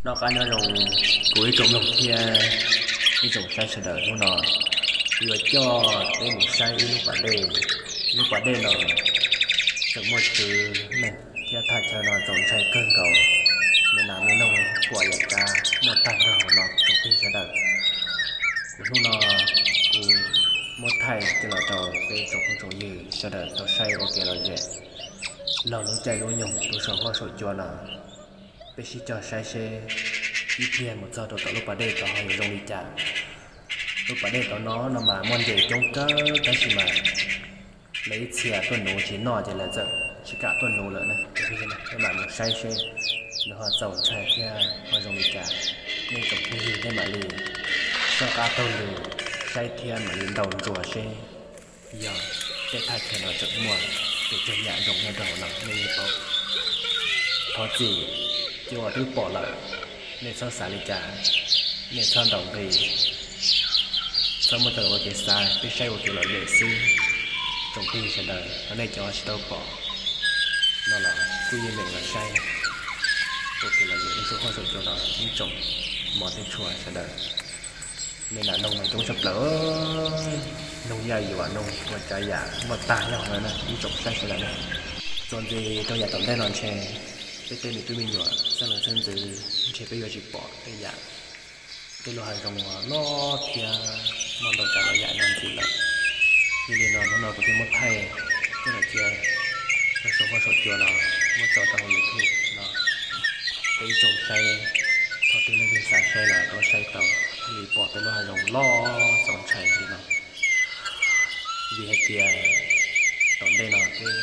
Noj qab nyob zoo kuv ib tsoom mloog thiab ib tsoom saib sawv daws, hnub no kuv yuav coj peb mus saib ib lub pas dej. Lub pas dej no tseem muaj tswv neeg thiab thaj chaw no txaus ntshai kawg nkaus. Me nas me noog puam yam tsav muaj tag nrho no tsoom phooj ywg sawv daws. Kuv hnub no kuv muab thaij coj los rau peb tsoom phooj tsoom ywg sawv daws tau saib ua kev lom zem. Laug lub caij lub nyoog lub saum huab saum cua no, peb sib cog saib seb ib pliag mus txog rau tom lub pas dej tod ho yuav zoo li cas. Lub pas dej tod no no mas muaj ntses coob kawg tab sis mas lawv ib txhia tuaj nuv tsis noj ces lawv txawm tsis kam tuaj nuv lawm na. Peb mam mus saib seb nws ho txaus ntshai thiab ho zoo li cas. Nej tsoom phooj ywg nej mam li soj qab taug lw saib thiab mam li ntaus ntsuas seb yog tej thaj chaw no tseem muaj tus tswv yam zoo nyob rau hauv no nej yeej paub. Thov txim, cov uas twb pom lawm, nej txhob xav li cas, nej txhob ntaus nqi, txhob muab coj los ua kev xav, peb saib ua kev lom zem xwb. Tsoom phooj ywg sawv daws, ho nej cov tsis tau pom no los kuj yeej meem los saib ua kev lom zem lub suab huab saum cua no ib tsoom mos tshua sawv daws. Me nas noog mas coob tshaj plaws, noog yaj yuam, noog ua tsav yam muaj tag nrho no na ib tsoom saib sawv daws na. Txuas ntxiv rau yav tom ntej no ntshe peb tej me tub me nyuam xeeb leej xeeb ntxwv ntshe peb yuav tsis pom tej yam, tej lub hav zoov uas loj thiab muaj ntau tsav ntau yam no ntxiv lawm. Yog li no hnub no kuv thiaj muab thaij coj los cia rau saum huab saum cua no, muab tso rau hauv YouTube no, peb ib tsoom saib, thaum twg leej twg xav saib los tuaj saib tau, thiaj li pom tej lub hav zoov loj txaus ntshai li no. Vim hais tias tom ntej no peb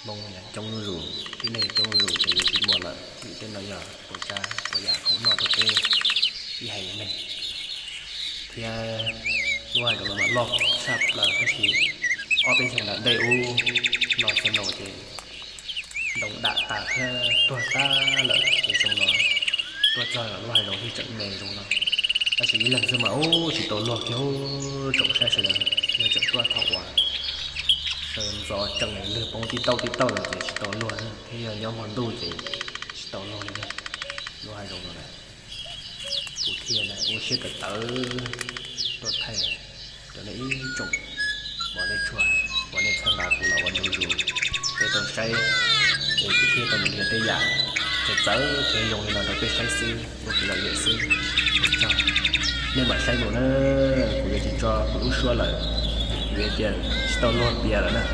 Hmoob coob zuj zus, tib neeg coob zuj zus ces yuav tsis muaj lawm, vim tej no yog puas tsav puas yam khoom noj rau peb ib haiv neeg. Thiab lub hav zoov no mas loj tshaj plaws tab sis ob peb xyoos nram ntej ub no snow ces ntoo dam tas thiab tuag tag lawm ces xyoo no tuaj txog los lub hav zoov thiaj tseem me zoo no. Tab sis ib leeg xwb mas ub tsis tau luag kiag, tsoom saib sawv daws, yog tseem tuaj thaum uas sawv ntxov tsees lwg poob tib tauj tib tauj lawm ces tsis tau luag na, thiab yog nyob hmo ntuj ces tsis tau luag li na. Lub hav zoov no na, kuv thiaj ua siab tawv tawv tuaj thaij rau nej ib tsoom mos tshua uas nej txhawb nqa kuv los ua ntu zus peb tau saib, es kuv thiaj tau mus nrhiav tej yam txawv txawv thiab zoo li no rau peb saib xwb, ua kev lom zem xwb. Ua tsaug, nej mam saib mus na, kuv yuav tsis tso kuv lub suab lawm, vim tias tsis tau luag piav lawm na.